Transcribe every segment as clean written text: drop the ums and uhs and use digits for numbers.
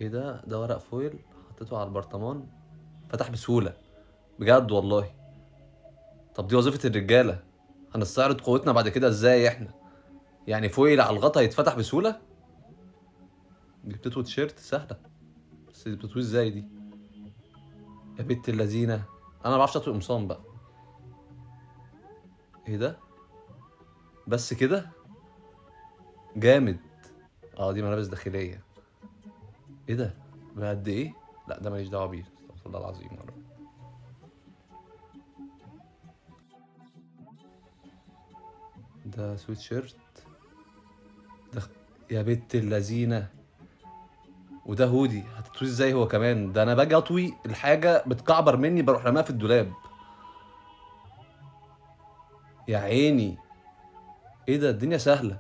ايه ده؟ ده ورق foil حطيته على البرطمان، فتح بسهولة بجد والله. طب دي وظيفة الرجالة، هنستعرض قوتنا بعد كده ازاي احنا؟ يعني foil على الغطا يتفتح بسهولة؟ دي بتطوي تيشيرت سهلة، بس دي بتطوي ازاي دي؟ يا بنت اللذينة، انا ما بعرفش اطوي قمصان بقى. ايه ده؟ بس كده؟ جامد. دي ملابس داخلية. ايه ده؟ بقد ايه؟ لا ده ماليش دعوة بيه، استغفر الله العظيم يا رب. ده سويت شيرت. ده يا بنت اللذينة. وده هودي، هتطوي ازاي هو كمان؟ ده انا باجي اطوي الحاجة بتكعبر مني، بروح رماها في الدولاب. يا عيني، ايه ده؟ الدنيا سهلة.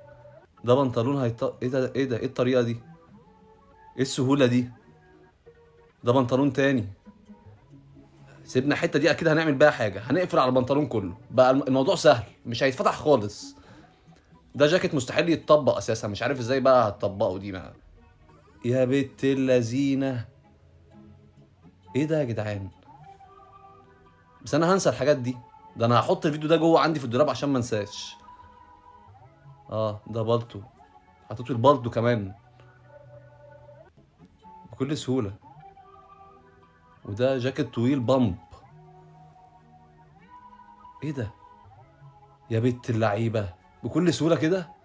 ده بنطلون ايه ده؟ ايه ده؟ ايه الطريقة دي؟ ايه السهولة دي؟ ده بنطلون تاني. سيبنا الحتة دي، اكيد هنعمل بيها حاجة، هنقفل على البنطلون كله بقى. الموضوع سهل، مش هيتفتح خالص. ده جاكيت مستحيل يتطبق اساسا، مش عارف ازاي بقى هتطبقه دي بقى. يا بنت اللذينة، ايه ده يا جدعان؟ بس انا هنسى الحاجات دي، ده انا هحط الفيديو ده جوه عندي في الدولاب عشان ما انساش. ده بالطو، حطيته البالطو كمان بكل سهولة. وده جاكيت طويل بامب. ايه ده يا بنت اللعيبة؟ بكل سهولة كده.